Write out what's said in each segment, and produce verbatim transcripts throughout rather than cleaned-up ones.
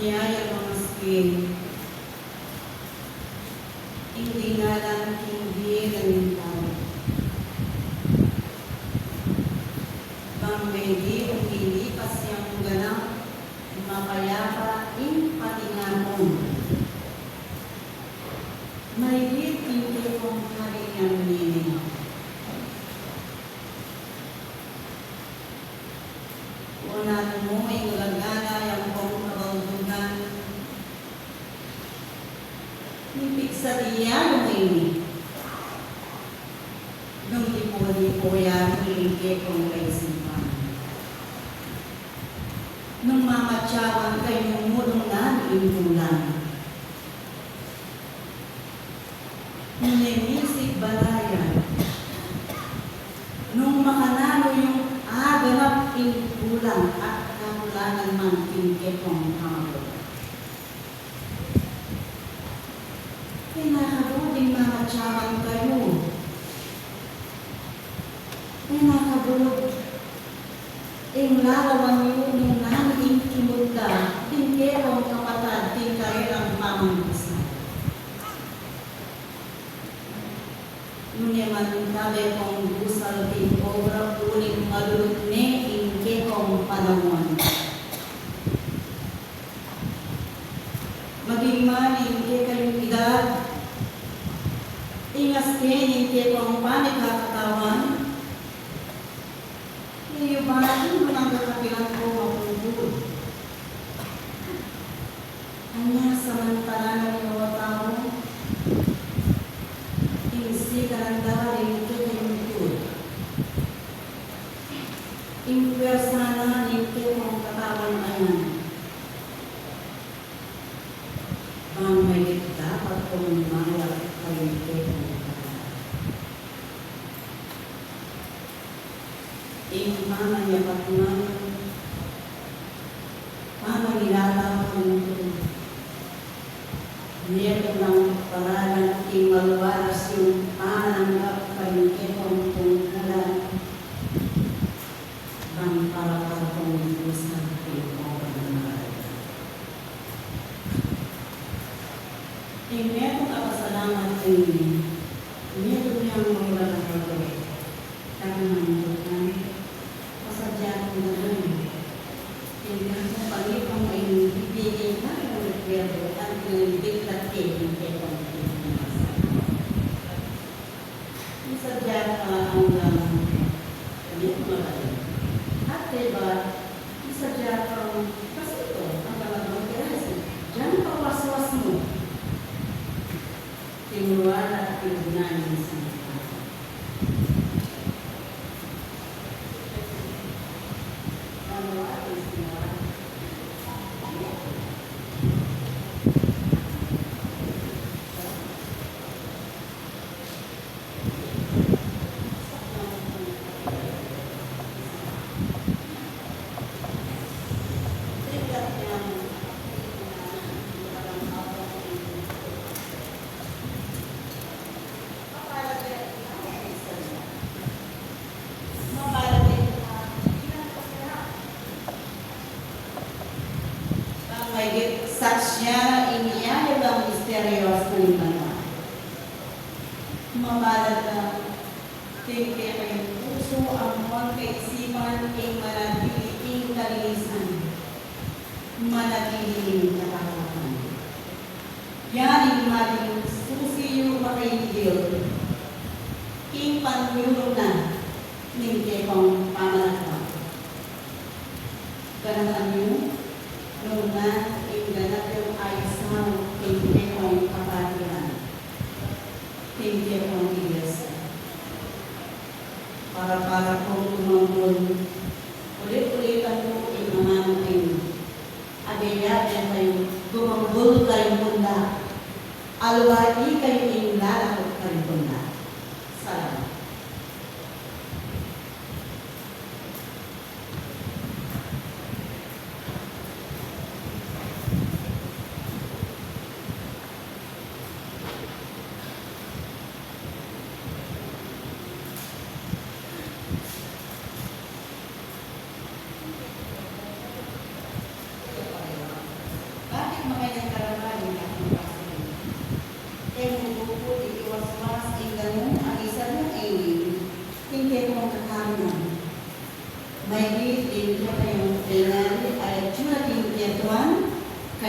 Ing dingalan king bie ning tau. Bang melipat yang ganap, mapayapa ing patingakun. Melipat ing kekong pari yang nini. Kunan mu ing gagana yang kong kabaldugan. Nipiksa dia nung ini. Nung ipo-ipo ya ing kekong kaisipan. Nung mamatyawan kayu mu nung nanu ing gulang. Nung nemisik balayan. Nung makananu yung aganap ing gulang at kakulangan man king kekong pamagod. Penakabud ing mamatyawan kayu. Penakabud ing lalawan yu nung nanu ing kimut da king kekong kapatad king karelang pamangusal. Nune man tabe kong gusal king obra uling malulut ne ing kekong panaun. Maging man ing kekayung idad, ingas ke ning kekong pamikakatawan, iyubati mu nang kakapilan ko mapupul. Anya samantala na rin o tau, ing sikanan da ring kekayung tud. Ing pwersa na ning kekong katawan ayan. Bang mayap dapat kong mawag karing kekong katawan. Ing pamanyapat man, pamangilala karing tud. Metung nang paralan ing maluwalas yung pamananggap karing kekong tungkulan. Bang para-para kong kusang king obra nang Maria. Ing metung a pasalamat king metung yang mangibagay. Karna nang tukan, pasadya kung naman. Ing metung pangipang ing bibigay na ng rekwerdo at ing biglat kay ing kekong. Misadya ka anggang, kami magaling. At kaya ba, misadya kang pasito anggang magmagkirasi. Diyan pawaswas mu. Tinguruan at tinguruan ng isang tao. Bang mayap saksian ing misteryo ning banua. Mapalad ka, king kekayung pusu ampon kaisipan ing manatili ing kalinisan, manatili ing katatapan. Yan ing maging susi yu makainggil king panyulung na ning kekong pamanakan. Ganapan yu nung nanu ing ganap yung ayusan king kekong kapatiran, king kekong iglesia. Para-para kong tumambul, ulit-ulitan ku ing amanu ing abe-abe kayu, tumambul kayu punda, aliwa ikayu ing lalakut kayu punda. Salamat.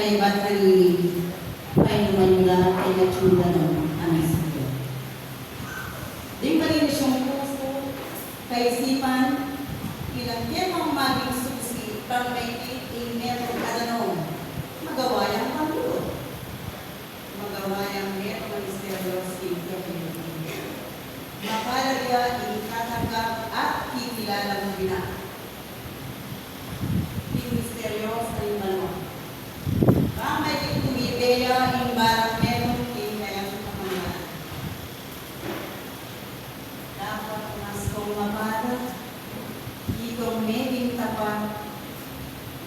Kaybat na nini, painuman yu la ing atiu la nung a misteryo. Ding malinis yung pusu, kaisipan, ilang kekong maging susi, bang maigit ing metung a danum, magawa yang pangulu. Magawa yang metung a misteryo king kekeng. Mapalad ya ing tatanggap at kikilala mu bina ing misteryo ning banua. Bang maigit tumibe ya ing balang metung king kayang kapangalan. Dapat mas kong mapalad, ikong meging tapat,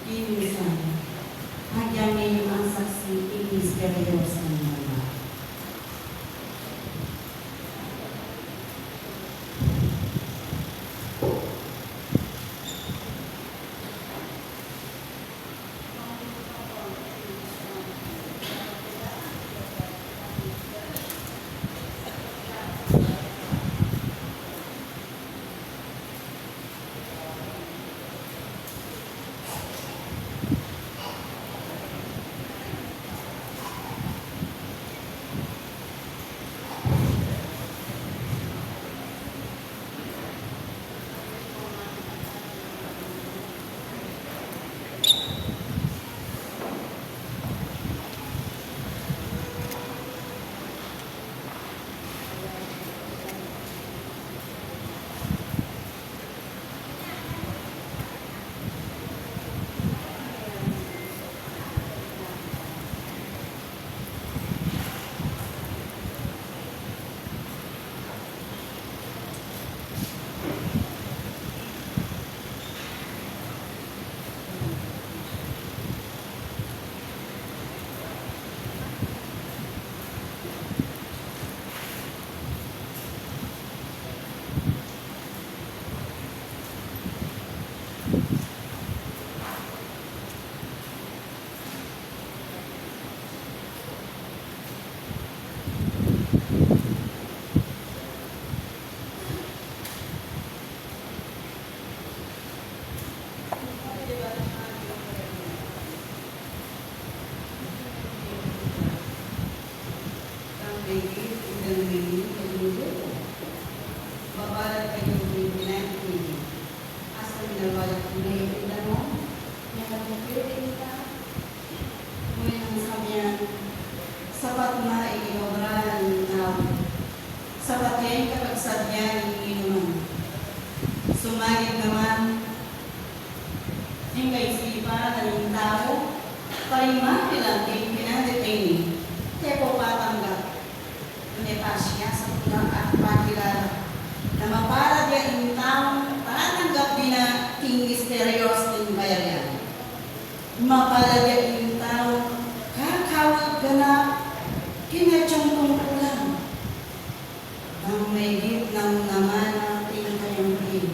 binusan, agyang me ing saksi ing misteryo ning banua. Mapalad kayu king pinantikan yu. Asang minalwayag ne ing danum, mekatungkil ing tau. Nune nang sabian, sapat na ing inobra ning tau. Sapat ya ing kapagsabian ning ninuman. Sumagid naman ing kaisipan ning tau, parimaki lang king pinantikan ini, e ko patanggap. Nune pasiya sa tula at pakilala na mapalad ya ing taung tatanggap bina king misteryo ning bayarian. Mapalad ya ing taung kakawag ganap king atyang tungkulan. Bang maigit nang namana king kayang pin,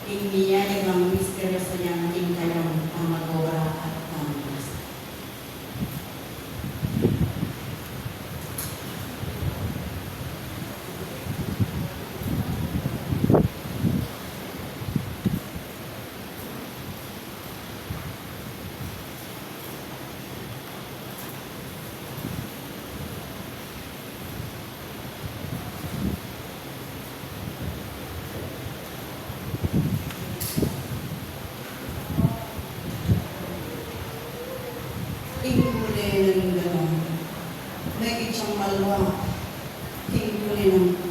ing miyayag nang misteryo sa yang king kayang pamag-obra at pamag-obra. Ing kule nang danum, meging siyang malwa king kule nang